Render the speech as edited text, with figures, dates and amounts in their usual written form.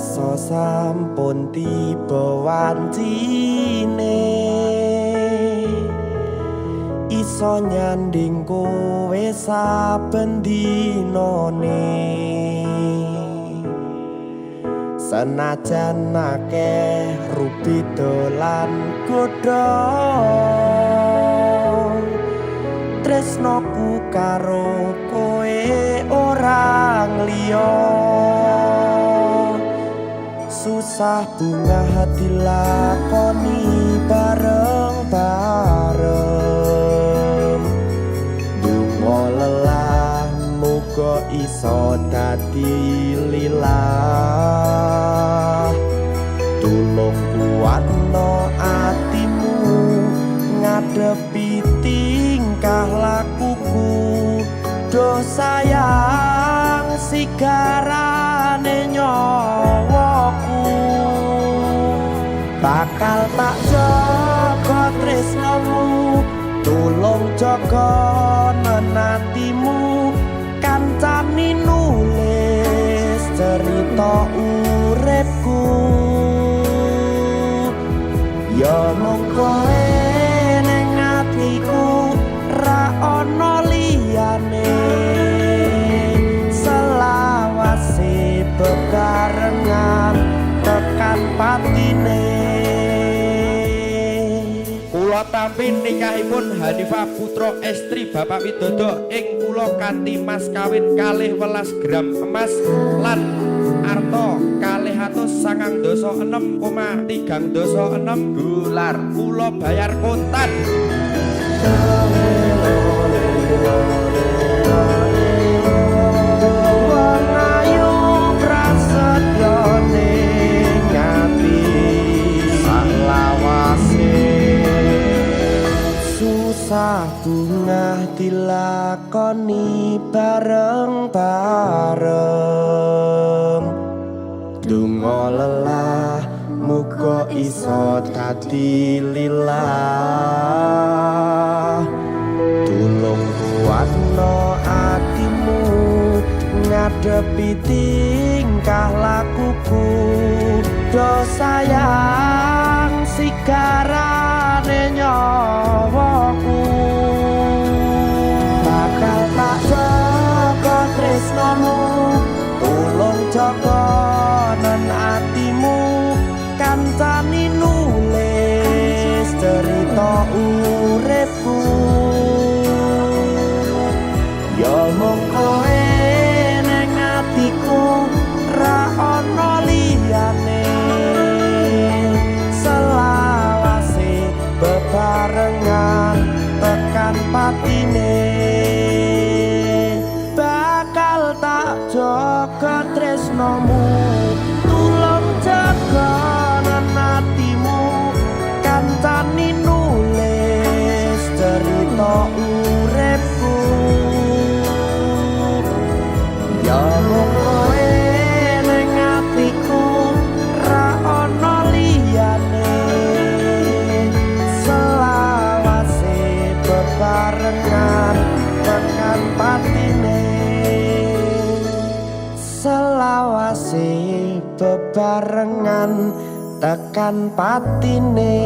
Krasa sampun tiba wancine, iso nyanding kowe saben dinane. Senajan akeh rubeda lan godha, tresnoku karo kowe ora ngliya. Susah bungah dilakoni bareng-bareng. Donga lelah muga iso dadi lilah. Tulung kuatno atimu ngadepi tingkah lakuku. Duh sayang, sigarane nyawaku. Bakal tak jaga tresnomu, tulung jaga atimu. Kancani nulis cerita uripku, ya mung kowe ning atiku, ra ana liyane. Selawase bebarengan tekan patine. Kula tampi nikahipun Hanifah putra estri Bapak Widodo ing kula kanthi mas kawin 12 gram emas lan arta 296,36 dolar. Kula bayar kontan. Wong ayu prasetyane ati salawase. Susah bungah dilakoni bareng-bareng. Donga lelah muga iso dadi lilah. Tulung kuatno atimu ngadepi tingkah lakuku. Duh sayang, sigarane nyawaku. Bakal tak jaga tresnomu, tulung jaga atimu. Kancani nulis cerita uripku, ya mung kowe ning atiku, ra ana liyane. Selawase bebarengan tekan patine. Bakal tak jaga tresnomu, tulung jaga atimu. Kancani nulis cerita uripku, ya mung kowe ning atiku, ra ana liyane. Selawase bebarengan tekan patine. Selawase bebarengan tekan patine.